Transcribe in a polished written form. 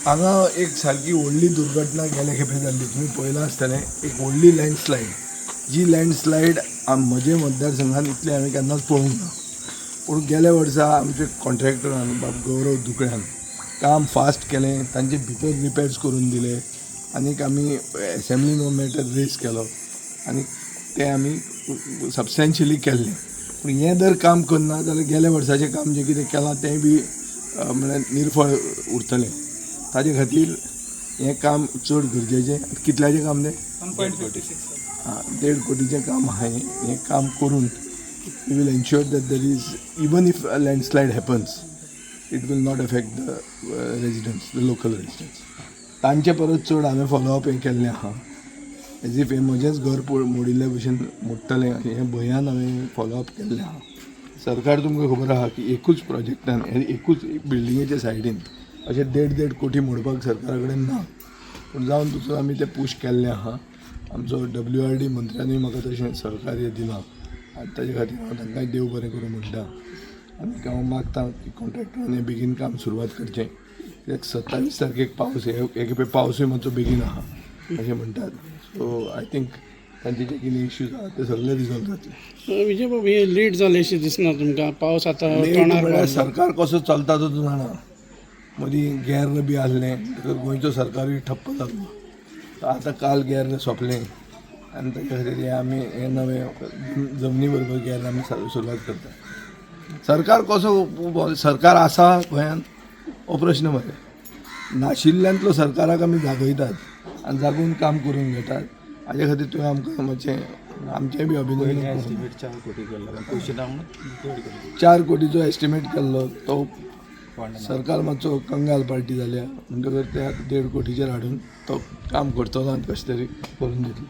हांगा एक सारकी व्हडली दुर्घटना गेले खेपे जाल्ली, तुमी पळयलां आसतलें. एक व्हडली लँडस्लायड, जी लँडस्लायड म्हजे मतदारसंघान इतली हांवें केन्नाच पळोवंक ना. पूण गेल्या वर्सा आमचे कॉन्ट्रॅक्टरान, बाब गौरव दुकळ्यान काम फास्ट केलें, तांचे भितर रिपेर्स करून दिले आनीक आमी एसेंब्लीन हो मॅटर रेज केलो आनी तें आमी सबस्टेन्शियली केल्लें. पूण हें जर काम करना जाल्यार गेल्या वर्साचें काम जें कितें केलां तें बी म्हळ्यार निर्फळ उरतलें. ताजे खातीर हें काम चड गरजेचें. कितल्याचें काम तें? 1.56. आं, देड कोटीचें काम आहा हें. हें काम करून we will ensure that there is, even if a landslide happens, it will not affect the residents, the local residents. तांचे परत चड हांवें फॉलोअप हें केल्लें आहा. एज if हें म्हजेंच घर मोडिल्ले भशेन मोडटलें हें भंयान हांवें फॉलोअप केल्लें आहा. सरकार, तुमकां खबर आहा की एकूच प्रोजेक्टान, एकूच बिल्डिंगेच्या सायडीन अशें देड देड कोटी मोडपाक सरकारा कडेन ना. पूण जावन तसो आमी तें पूश केल्लें आहा. आमचो डब्ल्यू आर डी मंत्र्यानूय म्हाका तशें सहकार्य दिलां आनी ताजे खातीर हांव तांकांय देव बरें करूं म्हणटा. आनी हांव मागता की कॉन्ट्रॅक्टरान हें बेगीन काम सुरवात करचें, कित्याक 27 तारखेक पावस, हे हे खेपे पावसूय मातसो बेगीन आहा अशें म्हणटात. सो I think तांचे जे कितें इश्यूज आहा ते सगळे रिजॉल्व जातले. विजय बाब, हे लेट जालें दिसना तुमकां? पावस आतां लेट तोंडार म्हळ्यार पावला. सरकार कसो चलता तो तूं जाणा. मदीं गेर्र बी आसलें म्हणटकच गोंयचो सरकारूय ठप्प जाल्लो. आतां काल गेर्र सोंपलें आनी ताच्या खातीर हें आमी हें नवें जमनी बरोबर गेर्र आमी सुरवात करता. सरकार कसो, सरकार आसा गोंयांत हो प्रश्न मरे. नाशिल्ल्यांतलो सरकाराक आमी जागयतात आनी जागोवन काम करून घेतात. हाजे खातीर तुवें आमकां मातशें, आमचेंय बी अभिनंदन करूं. एस्टिमेट 4 कोटी केल्लो, पयशे ना म्हणून 1.5 कोटी. 4 कोटीचो एस्टिमेट केल्लो तो फंड ना. सरकार मातसो कंगाल पार्टी जाल्या म्हणटकर ते आतां 1.5 कोटीचेर हाडून तो काम करतलो आनी कशें तरी करून दितलो.